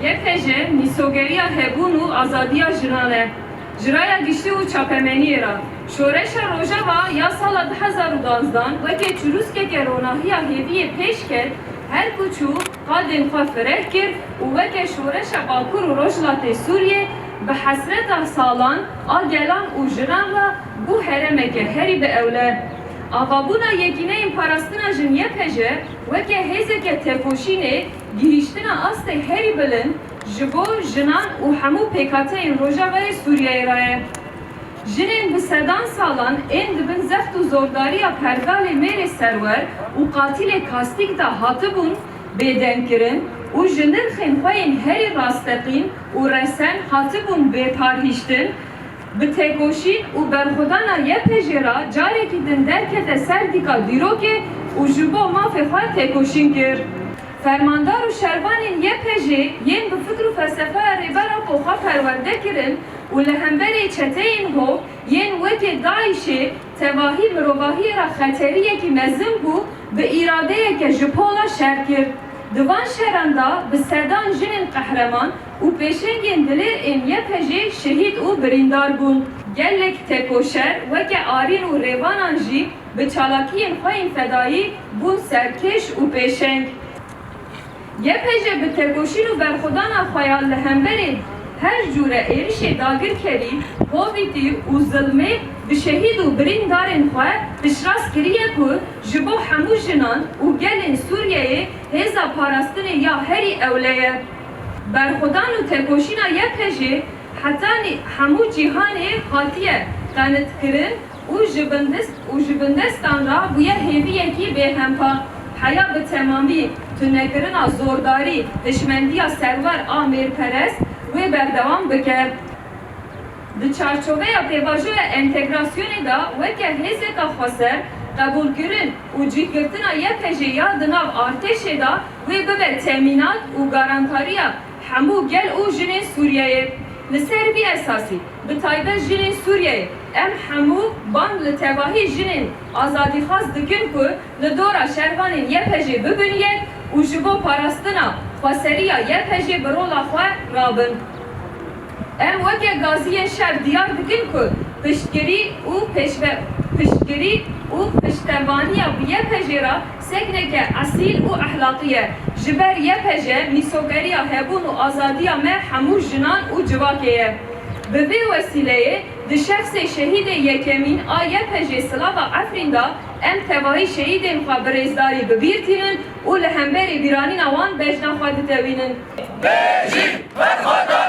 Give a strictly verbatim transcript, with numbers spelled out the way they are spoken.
Y P J mîsogeriya hebûn û azadiya jinan e. Ji raya giştî û çapemeniyê re, şoreşa Rojava ya sala du hezar û duwazdeh weke çirûskeke ronahiya hêviyê pêş ket, her ku çû qadên xwe fireh kir û weke şoreşa Bakur û Rojhilatê Sûriyê bi hesreta salan a gelan û jinan re bû herêmeke herî bi ewle. Avabûna Yekîneyên Parastina Jin Y P J weke hêzeke tekoşînê gihîştina astê herî bilind ji bo jinan û hemû pêkhateyên Rojavayê Sûriyeyê re ye. Jinên bi sedan salan ên di bin zext û zordariya pergalê mêrê serwer û qatilê kastîk de hatibûn bêdengkirin û ji nirxên xwe yên herî rasteqîn û resen hatibûn bêparhiştin, bi têkoşîn û berxwedana Y P J re carekî din derkete ser dîka dîrokê û ji bo mafê xwe têkoşîn kir. Fermandar û şervanên Y P J yên bi fikr û felsefeya Rêber Apo xwe perwerde kirin û li hemberê çeteyên hov yên wekî DAIŞê tevahî mirovahiyê re xeteriyekî mezin bû, bi îradeyeke ji pola şer kir. Di van şeran de bi sedan jinên qehreman û pêşengên dilêr ên Y P J şehîd û birîndar bûn. Gelek tekoşer weke Arîn û Rêvanan jî bi çalakiyên xwe yên fedayî bûn serkêş û pêşeng. Y P J bi tekoşîn û berxwedana xwe ya li hemberî her cûre êrişê dagirkerî, hovîtî û zilmê bi şehîd û birîndarên xwe piştrast kiriye ku ji bo hemû jinan û gelên Sûriyeyê hêza parastinê ya herî ewle ye. Berxwedan û tekoşîna Y P J hetanî hemû cîhanê hatiye qenitkirin û ji bindest û ji bindestan re bûye hêviyekî bêhempa. Heya bi temamî tunekirina zordarî hişmendiya serwer a mêrperest wê berdewam bike. Di çarçoveya pêvajoya entegrasyonê de weke hêzeka xweser qebûlkirin û cihgirtina Y P J ya di nav artêşê de wê bibe temînat û garantariya hemû gel û jinên Sûriyeyê. Li ser vî esasî, bi taybet jinên Sûriyeyê, em hemû bang li tevahî jinên azadîxwaz dikin ku li dora şervanên Y P J bibin yek û ji bo parastina xweseriya Y P J bi rola xwe rabin. Em weke gaziyên şer diyar dikin ku piştgirî û pêşve-, piştgirî û piştevaniya bi Y P J re sekneke esîl û ehlaqî ye. Ji ber Y P J mîsokeriya hebûn û azadiya me hemû jinan û civakê ye. Bi vê wesîleyê di şexsê şehîdê yekemîn a Y P J Silava Efrîn de em tevahî şehîdên xwe bi rêzdarî bi bîr tînin û li hemberî bîranîna wan bejna xwe ditewînin. Bejî, berxwedar!